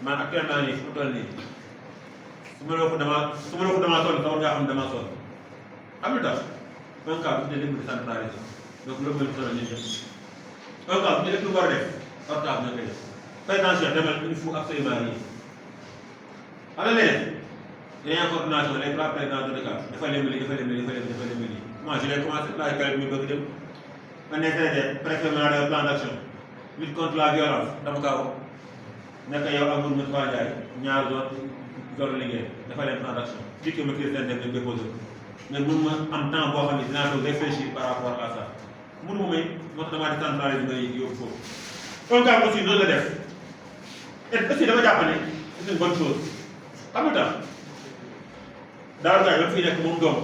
man actuellement nii fu mu toll nii su ma la ko damaa sonn war ngaa xam damaa sonn am na tax un cas bu ñu leen décentralisé donc loolu mooy sonal ñun ñëpp un cas bu ñu def lu war a def portable na koy def présidentiel demal il faut absolument lii xam nga leneen dañuy coordination les trois présidents de l'État dafa leen lii dafa leen lii dafa leen lii moi je l'ai commencé la période bi bëgg dem ma nekk préfet ma def plan d'action lutte contre la violence dama kaa wax nekk yow ak Mourou Moussa Ndiaye ñaar zone liggéey dafa leen plan d'action fii que ma kii seen dem déposé mais mun ma am temps boo xam ne dinaa doon réfléchir par rapport à ça mun ma may moo tax damaa décentralisé may yóbbu foofu. un cas aussi noonu la def et aussi dama jàpp ne c'est une bonne chose xam nga tax Daaru Gaye ba fii nekk moom doom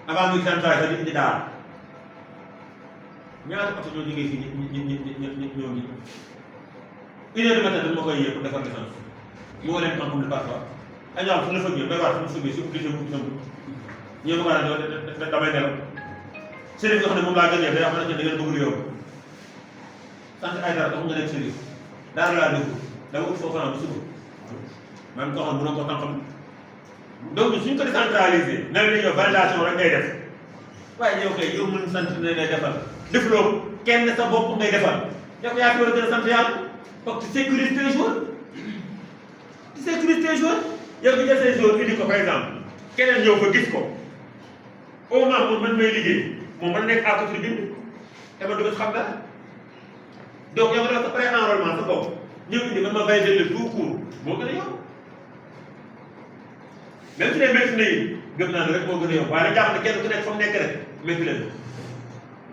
avant muy centralisé di indi daal ñaata oto ñoo jógee fii ñoo ngi une heure du matin dañ ma koy yee pour defar licence moo leen am comme parfois ay ñaar fu la fëggee bay waar fu mu fëggee si obligé bu ñëw ñëw ma ko daal damay nelaw sëriñ nga xam ne moom laa gën a day wax ne da ngeen bëgg lu yow sant ay dara tax nga nekk sëriñ daara laa déglu dama ut foofu naa bu suba même koo xam ne mënoo ko tànqam donc suñ ko décentralisé na la yow validation rek ngay def waaye yow kay yow mën sant ne lay defal defloo kenn sa bopp ngay defal yow yaa fi war a gën a sant yàlla parce que sécurité tes jours tu sécurises tes jours yow bi jël say jours indi ko par exemple keneen ñëw fa gis ko au moins moom man may liggéey moom man nekk à côté bind te man du ko xam dara donc yow nga def sa pré-enrôlement sa bopp ñëw indi man ma validé le tout court moo gën a yow même su dee métti yi gëm naa ne rek moo gën a yow waaye nag jàpp ne kenn ku nekk fa mu nekk rek métti leen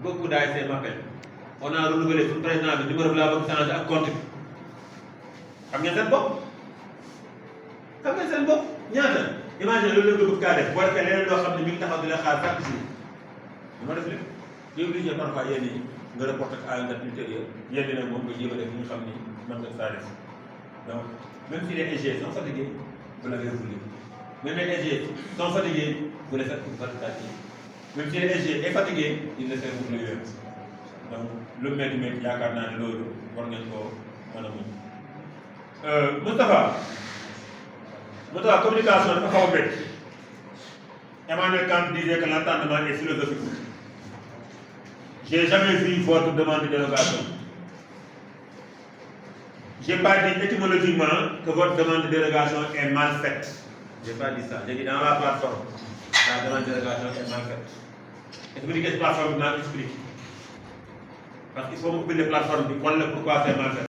beaucoup d'ASC m'appellent on a renouvelé suñu président bi numéro bi laa bëgg changé ak compte bi xam ngeen seen bopp xam ngeen seen bopp ñaata imagine loolu la nga bëgg kaa def boo defee leneen loo xam ne mi ngi taxaw di la xaar chaque jour dama def lépp yow obligé parfois yéen ñi nga reporté à une date ultérieure yéen ñi nag moom nga jéem a def ñu xam ni mën nga saa def donc même si les EG sont fatigués vous l'avez voulu même les EG sont fatigués vous les faites pour validation même si les EG est fatigué il le fait pour le wér donc lu métti métti yaakaar naa ne loolu war ngeen koo mën a muñ Moustapha communication dafa xaw a métti Emmanuel Kant disait que l'entendement est philosophique. J'ai jamais vu votre demande de dérogation. J'ai pas dit étymologiquement que votre demande de dérogation est mal faite. J'ai pas dit ça. J'ai dit dans la plateforme, la demande de dérogation est mal faite. Expliquez cette plateforme, non, explique. Parce qu'il faut m'occuper de plateforme, pourquoi c'est mal fait.